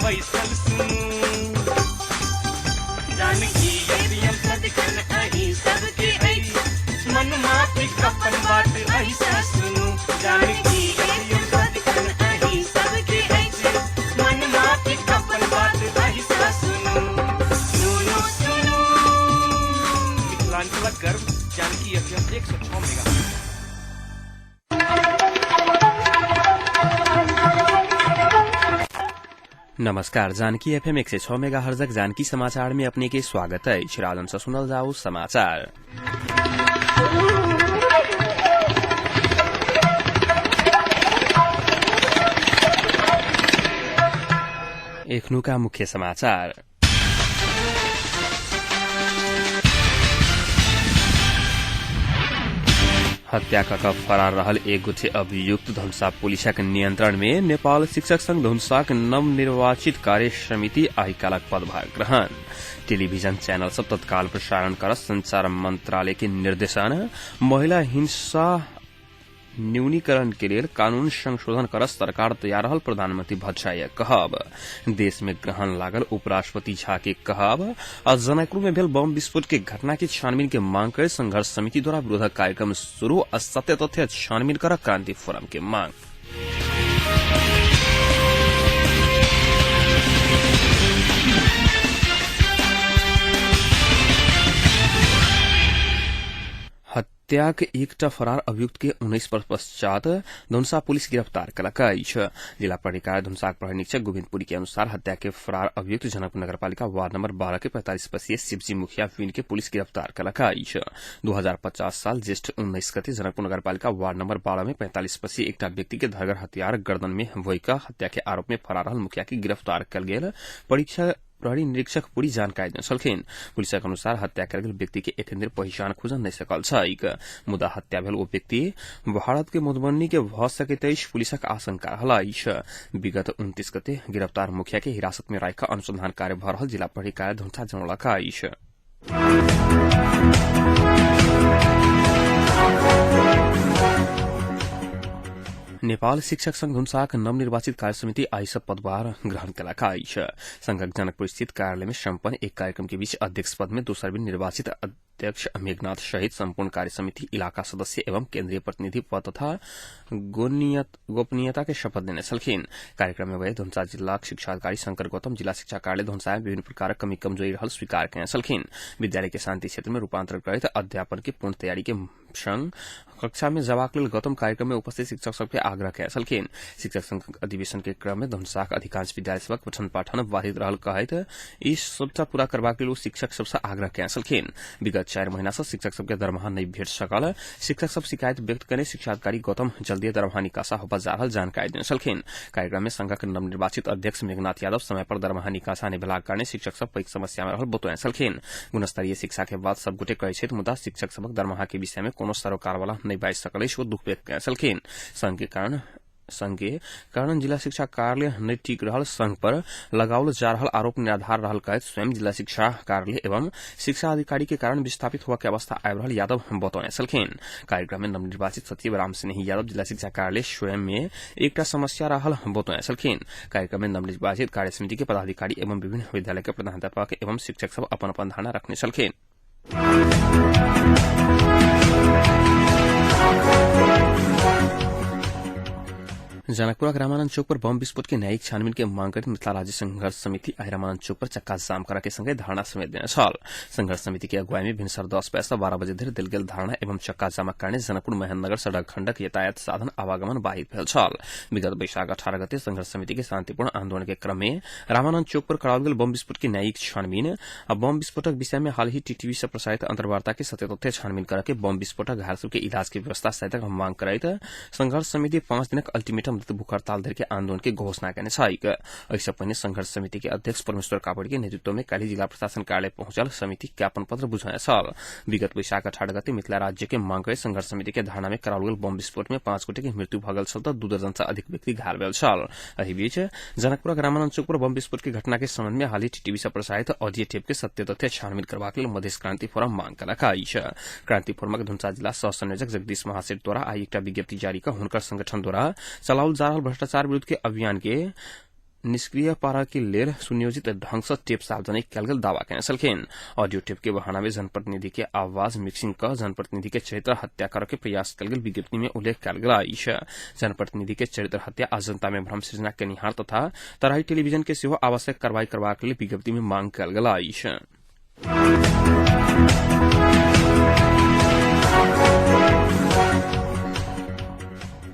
बैसल सुनू। जानकी एफएम सदिखन अहीं सबके अछि, मनमाफिक अपन बात अहीं सँ सुनू। जानकी एफएम सदिखन अहीं सबके अछि, मनमाफिक अपन बात अहीं सँ सुनू। सुनू सुनू मिथिलांचलक गर्व जानकी एफएम 106 मेगा। नमस्कार, जानकी एफएम 106 मेगा हर्जक जानकी समाचार में अपने के स्वागत अछि। राजन से सुनल जाओ समाचार। एखनुका मुख्य समाचार। हत्या कऽ फरार रहल एक गोटे अभियुक्त धनुषा पुलिसक नियंत्रण में। नेपाल शिक्षक संघ धनुषाक नवनिर्वाचित कार्य समिति आइ कालक पदभार ग्रहण। टेलीविजन चैनल सब तत्काल प्रसारण कर संचार मंत्रालय के निर्देशन। महिला हिंसा न्यूनीकरण के लेल कानून संशोधन कर सरकार तैयार रहल प्रधानमंत्री भट्टराई कहब। देश में ग्रहण लागल उपराष्ट्रपति झा के कहब। आ जनकपुर में भेल बम विस्फोट के घटना के छानबीन के मांग कर संघर्ष समिति द्वारा विरोधक कार्यक्रम शुरू। आ सत्य तथ्य छानबीन कर क्रांति फोरम के मांग। हत्याक एकटा फरार अभियुक्त के 19 वर्ष पश्चात धनुषा पुलिस गिरफ्तार कलक अछि। जिला प्रहरी धनुषाक प्रहरी निरीक्षक गोविन्दपुरी के अनुसार हत्या के फरार अभियुक्त जनकपुर नगरपालिका वार्ड नंबर 12 के 45 वर्षीय शिवजी मुखिया वीन के पुलिस गिरफ्तार कलक अछि। 2050 साल ज्येष्ठ 19 गते जनकपुर नगरपालिका वार्ड नंबर 12 में 45 वर्षीय एकटा व्यक्ति के धरगर हथियार गर्दन में वोइक हत्या के आरोप में फरार रहल मुखिया के गिरफ्तार कयल गेल परीक्षा प्रहरी निरीक्षक पूरी जानकारी देने छलखिन। पुलिसक अनुसार हत्या कयल गेल व्यक्ति के एखन धरि पहिचान खुजल नहि सकल छैक, मुदा हत्या भेल ओ व्यक्ति भारत के मधुबनी के भऽ सकैत अछि पुलिसक आशंका रहल अछि। विगत 29 गते गिरफ्तार मुखिया के हिरासत में राखि अनुसंधान कार्य भऽ रहल जिला प्रहरी कार्यालय धनुषा जनौलक अछि। नेपाल शिक्षक संघ धनुषाक नवनिर्वाचित कार्य समिति आइ सँ पदभार ग्रहण केलक अछि। संघक जनकपुर स्थित कार्यालय में सम्पन्न एक कार्यक्रम के बीच अध्यक्ष पद में दोसर बेर निर्वाचित अध्यक्ष मेघनाथ सहित संपूर्ण कार्य समिति, इलाका सदस्य एवं केंद्रीय प्रतिनिधि पद तथा गोपनीयता के शपथ देने छलखिन। कार्यक्रम में वह धनुषा जिलाक शिक्षा अधिकारी शंकर गौतम जिला शिक्षा कार्यालय धनुषा में विभिन्न प्रकारक कमी कमजोरी रहल स्वीकार कयने छलखिन। विद्यालय के शांति क्षेत्र में रूपांतरण करैत अध्यापन के पूर्ण तैयारी के संग कक्षा में जबाक लेल गौतम कार्यक्रम में उपस्थित शिक्षक सबके आग्रह कयने छलखिन। शिक्षक संघ अधिवेशन के क्रम में धनुषाक अधिकांश विद्यालय सभक पठन पाठन बाधित रहल कहैत ई सबटा पूरा करबाक लेल ओ शिक्षक सबसँ आग्रह कयने छलखिन। विगत 4 महीना सँ शिक्षक सबके दरमाहा नहि भेट सकल शिक्षक सब शिकायत व्यक्त कयने शिक्षा अधिकारी गौतम जल्दीए दरमाहा निकासा होबय जा रहल जानकारी देने छलखिन। कार्यक्रम में संघक नवनिर्वाचित अध्यक्ष मेघनाथ यादव समय पर दरमाहा निकासा नहि भेलाक कारणे शिक्षक सब पैघ समस्या में रहल बतौने छलखिन। गुणस्तरीय शिक्षा के बात सब गोटे कहै छथि, मुदा शिक्षक सबक दरमाहा के विषय में कोनो सरोकार वाला नहि बाजि सकल अछि ओ दुख व्यक्त कयने छलखिन। संघ के कारण जिला शिक्षा कार्यालय नहि ठीक रहल संघ पर लगाओल जा रहल आरोप निराधार रहल कहैत स्वयं जिला शिक्षा कार्यालय एवं शिक्षा अधिकारी के कारण विस्थापित हुआ के अवस्था आबि रहल यादव बतौने छलखिन। कार्यक्रम में नवनिर्वाचित सचिव राम स्नेही यादव जिला शिक्षा कार्यालय स्वयं में एकटा समस्या रहल बतौने छलखिन। कार्यक्रम में नवनिर्वाचित कार्य समिति के पदाधिकारी एवं विभिन्न विद्यालय के प्रधानाध्यापक एवं शिक्षक सब अपन अपन धारणा रखने छलखिन। जनकपुरक रामानंद चौक पर बम विस्फोट के न्यायिक छानबीन के मांग करैत मिथिला राज्य संघर्ष समिति आइ रामानंद चौक पर चक्का जाम करा के संगे धरना समेत देने छल। संघर्ष समिति के अगुवाई में भिनसर 10 बजे से 12 बजे धरि देल गेल धरना एवं चक्का जामक कारणे जनकपुर महेन्द्रनगर सड़क खंडक यातायात साधन आवागमन बाधित भेल छल। विगत वैशाख 18 गते संघर्ष समिति के शांतिपूर्ण आंदोलन के क्रम में रामानंद चौक पर कराओल गेल बम विस्फोट के न्यायिक छानबीन आ बम विस्फोटक विषय में हाल ही टीटीवी से प्रसारित अंतर्वार्ता के सत्य तथ्य छानबीन करके बम विस्फोटक घायल सबके इलाज के व्यवस्था सहितक मांग करैत संघर्ष समिति 5 दिनक अल्टीमेटम दैत भूख हड़ताल धरि के आंदोलन के घोषणा केने छैक। एहिसँ पहिने संघर्ष समिति के अध्यक्ष परमेश्वर कापड़ के नेतृत्व में काल्हि जिला प्रशासन कार्यालय पहुंचल समिति ज्ञापन पत्र बुझौने छल। विगत वैशाख 18 गते मिथिला राज्य के मांग करैत संघर्ष समिति के धरना में कराओल गेल बम विस्फोट में 5 गोटे के मृत्यु भऽ गेल छल तऽ 2 दर्जन सँ अधिक व्यक्ति घायल भेल छल। एहि बीच जनकपुरक रामानंद चौक पर बम विस्फोट के घटना के संबंध में हाल ही टीवी से प्रसारित ऑडियो टेप के सत्य तथ्य छानबीन करबाक लेल मधेश क्रांति फोरम मांग केलक अछि। क्रांति फोरमक धनुषा जिला सह संयोजक जगदीश महासेठ द्वारा आइ एकटा विज्ञप्ति जारी कऽ हुनकर संगठन द्वारा चलाओल जा रहल भ्रष्टाचार विरुद्ध के अभियान के निष्क्रिय पारऽ के लेल सुनियोजित ढंग से टेप सार्वजनिक कयल गेल दावा केने छलखिन। ऑडियो टेप के बहाना में जनप्रतिनिधि के आवाज मिक्सिंग क जनप्रतिनिधि के चरित्र हत्या करऽ के प्रयास कयल गेल विज्ञप्ति में उल्लेख कयल गेल अछि। जनप्रतिनिधि के चरित्र हत्या आ जनता में भ्रम सृजना केनिहार तथा तराई टेलीविजन के सेहो आवश्यक कार्रवाई करबाक लेल विज्ञप्ति में मांग कयल गेल अछि।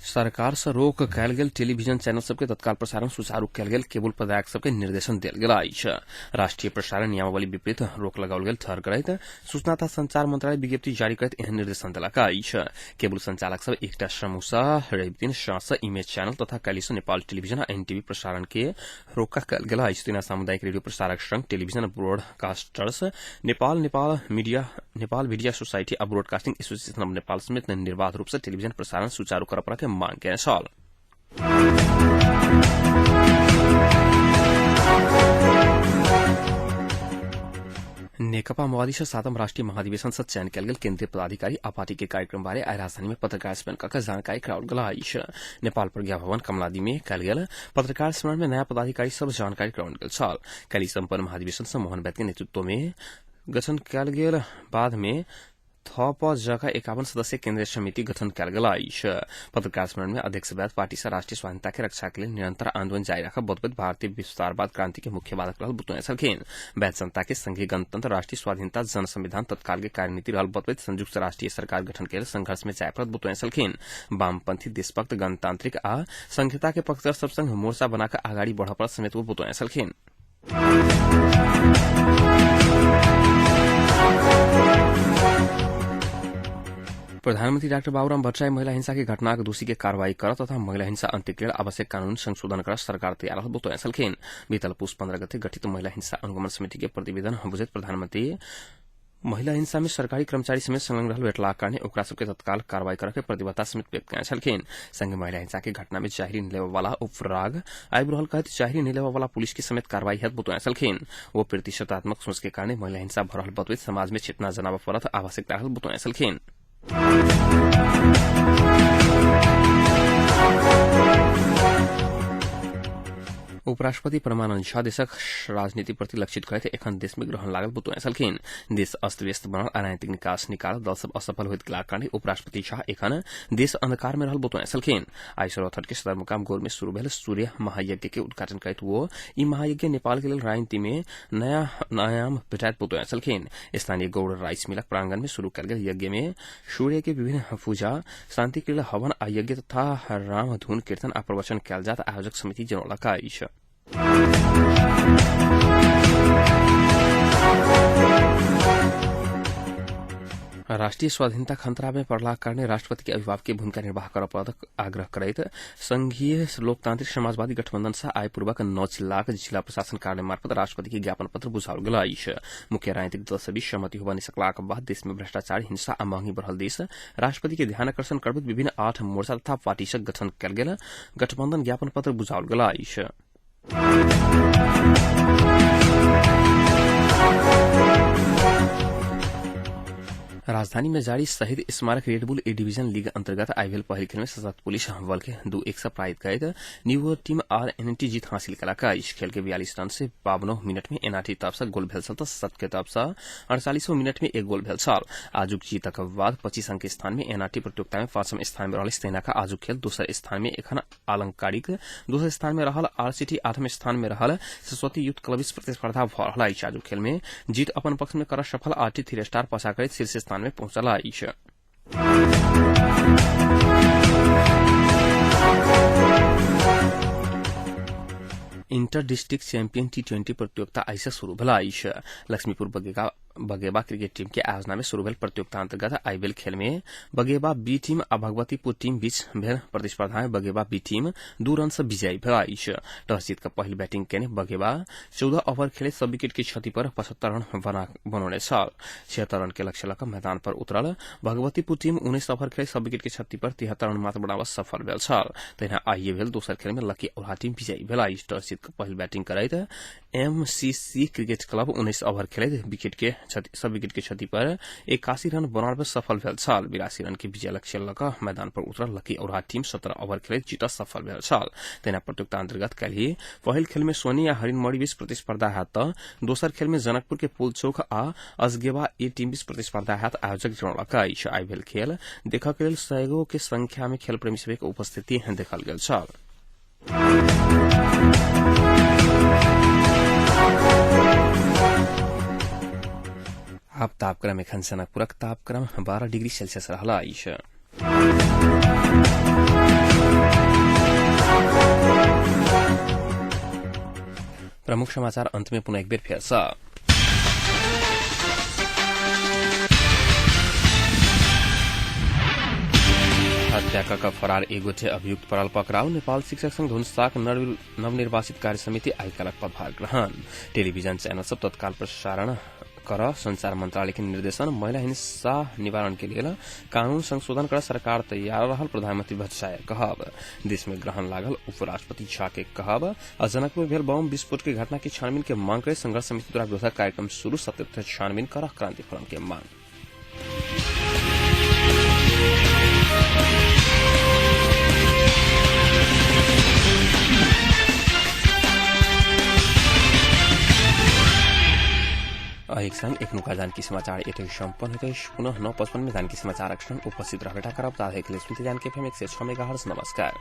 सरकार से रोक कयल गेल टेलीविजन चैनल सबके तत्काल प्रसारण सुचारू कयल गेल केबुल प्रदायक सबके निर्देशन देल गेल अछि। राष्ट्रीय प्रसारण नियमावली विपरीत रोक लगाओल गेल ठहर करैत सूचना तथा संचार मंत्रालय विज्ञप्ति जारी करैत एहन निर्देशन देलक अछि। केबुल संचालक सब एकटा समूह सँ रवि दिन साँझ सँ इमेज चैनल तथा काल्हि सँ नेपाल टेलीविजन आ एनटीवी प्रसारण के रोक कयल गेल अछि। तहिना सामुदायिक रेडियो प्रसारक संघ, television broadcasters Nepal, Nepal media, Nepal media society आ ब्रॉडकास्टिंग एसोसिएशन ऑफ नेपाल समेत निर्बाध रूप से टेलीविजन प्रसारण सुचारू करऽ पड़ऽ के मांग केने छल। नेकपा माओवादी से सातम राष्ट्रीय महाधिवेशन से चयन कयल गेल केन्द्रीय पदाधिकारी आ पार्टी के कार्यक्रम बारे आइ राजधानी में पत्रकार सम्मेलन कऽ जानकारी कराओल गेल अछि। नेपाल प्रज्ञा भवन कमलादी में कयल गेल पत्रकार सम्मेलन में नया पदाधिकारी सब जानकारी कराओल गेल छल। काल्हि सम्पन्न महाधिवेशन से मोहन वैद्य के नेतृत्व में गठन कयल गेल बाद में थप जगह 51 सदस्य केन्द्रीय समिति गठन कयल गेल अछि। पत्रकार सम्मेलन में अध्यक्ष वैद्य पार्टी से राष्ट्रीय स्वाधीनता के रक्षा के लिए निरंतर आंदोलन जारी राखब बतबैत भारतीय विस्तारवाद क्रांति के मुख्य बाधक रहल बतौने छलखिन। वैद्य जनता के संघीय गणतंत्र, राष्ट्रीय स्वाधीनता, जन संविधान तत्काल के कार्यनीति रहल बतबैत संयुक्त राष्ट्रीय सरकार गठन के लेल संघर्ष में जाय पड़त बतौने छलखिन। वामपंथी, देशभक्त, गणतांत्रिक आ संघीयता के पक्षधर सब संग मोर्चा बनाकर आगाड़ी बढ़ पड़त समेत वो बतौने छलखिन। प्रधानमन्त्री डाक्टर बाबुराम भट्टराई महिला हिंसा के घटनाक दोषी के कार्रवाई कर तथा महिला हिंसा अन्त्यके लेल आवश्यक कानून संशोधन कर सरकार तैयार रहल बतौने छलखिन। बीतल पुष 15 गते गठित महिला हिंसा अनुगमन समिति के प्रतिवेदन बुझैत प्रधानमन्त्री महिला हिंसा में सरकारी कर्मचारी समेत संलग्न रहल भेटलाक कारणे ओकरा सबके तत्काल कार्रवाई करऽ के प्रतिबद्धता समेत व्यक्त केने छलखिन। संगे महिला हिंसा के घटना में जाहिरी लेबऽ वाला उपराग आबि रहल कहैत जाहिरी नहि लेबऽ वाला पुलिस के समेत कार्रवाई हैत बतौने छलखिन। ओ प्रतिशतात्मक सोच के कारणे महिला हिंसा भऽ रहल बतबैत समाज में चेतना जनाबऽ पड़त आवश्यकता रहल बतौने छलखिन। उपराष्ट्रपति परमानन्द झा देशक राजनीति प्रति लक्षित करैत एखन देश में ग्रहण लागल बतौने छलखिन। देश अस्त व्यस्त बनल आ राजनीतिक निकास निकाल दल सब असफल होइत गेलाक कारणे उपराष्ट्रपति झा एखन देश अंधकार में रहल बतौने छलखिन। आइ सौराठट के सदरमुकाम गौर में शुरू भेल सूर्य महायज्ञ के उद्घाटन करैत वो ई महायज्ञ नेपाल के लेल राजनीति में नया आयाम भेटाइत बतौने छलखिन। स्थानीय गौड़ राइस मिलक प्रांगण में शुरू कयल गेल यज्ञ में सूर्य के विभिन्न पूजा, शांति के लेल हवन आ यज्ञ तथा रामधुन कीर्तन आ प्रवचन कयल जात आयोजक समिति जनौलक अछि। राष्ट्रीय स्वाधीनता खतरा में पड़लाक कारणे राष्ट्रपति के अभिभावकीय भूमिका निर्वाह करऽ पड़त आग्रह करैत संघीय लोकतांत्रिक समाजवादी गठबंधन से आय पूर्वक 9 जिलाक जिला प्रशासन कार्यालय मार्फत राष्ट्रपति के ज्ञापन पत्र बुझाओल गेल अछि। मुख्य राजनीतिक दल सब बीच सहमति होबा नहि सकलाक बाद देश में भ्रष्टाचार, हिंसा आ महंगी बढ़ल देश राष्ट्रपति के ध्यान आकर्षण करबैत विभिन्न 8 मोर्चा तथा पार्टी से गठन कयल गेल गठबंधन ज्ञापन पत्र बुझाओल गेल अछि। राजधानी में जारी शहीद स्मारक Red Bull A division league अंतर्गत आइ भेल पहिल खेल में सशस्त्र पुलिस बल के 2-1 से पराजित करैत न्यू टीम आरएनटी जीत हासिल केलक अछि। खेल के 42 रन से 52 मिनट में एनआरटी तरफ से गोल भेल छल तऽ सशस्त्र के तरफ से 48 मिनट में 1 गोल भेल छल। आजुक जीतक बाद 25 अंक के स्थान में एनआरटी प्रतियोगिता में 5म स्थान में रहल सेना का आजुक खेल दोसर स्थान में एखन आलंकारिक दोसर स्थान में रहल आरसीटी 8म स्थान में रहल सरस्वती यूथ क्लब प्रतिस्पर्धा भऽ रहल अछि। आजुक खेल में जीत अपन पक्ष में कर सफल आरटी 3 स्टार पछा करैत शीर्ष स्थान में पहुंचल अछि। इंटर डिस्ट्रिक्ट चैंपियन T20 प्रतियोगिता आइ से शुरू भेल अछि। लक्ष्मीपुर बगेबा क्रिकेट टीम के आयोजना में शुरू भेल प्रतियोगिता अंतर्गत आइ भेल खेल में बगेबा बी टीम आ भगवतीपुर टीम बीच भेल प्रतिस्पर्धा में बगेबा बी टीम 2 रन से विजयी भेल अछि। टॉस जीत कऽ पहिल बैटिंग केने बगेबा 14 ओवर खेले सब विकेट के क्षति पर 75 रन बनौने छल। 76 रन के लक्ष्य लऽ मैदान पर उतरल भगवतीपुर टीम 19 ओवर खेले सब विकेट के क्षति पर 73 रन मात्र बनाबऽ सफल भेल छल। तहिना आइए भेल दोसर खेल में लकी औरहा टीम विजयी भेल अछि। टॉस जीत कऽ पहिल बैटिंग करैत एमसीसी क्रिकेट क्लब 19 ओवर खेलैत विकेट के सब विकेट के क्षति पर 81 रन बनाने में सफल भेल छल। 82 रन के विजय लक्ष्य लऽ कऽ मैदान पर उतरल लकी औरहा टीम 17 ओभर खेलैत जीत सफल भेल छल। तहिना प्रतियोगिता अन्तर्गत काल्हि पहिल खेल में सोनी आ हरिणमणि बीच प्रतिस्पर्धा हैत तऽ दोसर खेल में जनकपुर के पुलचोक आ अजगेवा ए टीम बीच प्रतिस्पर्धा हैत। आयोजक जनौलक अछि। आइ भेल खेल देखऽ के लेल सयगो के संख्या में खेल प्रेमी सभक उपस्थिति देखल गेल छल। आब तापक्रम एखन जनकपुरक तापक्रम 12 डिग्री सेल्सियस रहल अछि। प्रमुख समाचार अंत में पुनः एक बेर फेर सँ। हत्या कऽ फरार एक गोटे अभियुक्त पड़ल पकड़ाउ। नेपाल शिक्षक संघ धुनसाक नवनिर्वाचित कार्य समिति आइ काल्हक पदभार ग्रहण। टेलीविजन चैनल सब तत्काल प्रसारण कर संचार मंत्रालय के निर्देशन। महिला हिंसा निवारण के लेल कानून संशोधन कर सरकार तैयार रहल प्रधानमंत्री भट्टराई कहब। देश में ग्रहण लागल उपराष्ट्रपति झा के कहब। आ जनकपुर भेल बम विस्फोट के घटना के छानबीन के मांग करे संघर्ष समिति द्वारा विरोधक कार्यक्रम शुरू। सत्य छानबीन कर क्रांति फोरम के मांग। एक संग एखनुका जानकी समाचार एतै सम्पन्न होइत अछि। पुनः 9:55 में जानकी समाचार क्षण उपस्थित रहबे करब। ताधरि के लेल सुनते जानकी एफएम 106 मेगाहर्ट्ज। नमस्कार।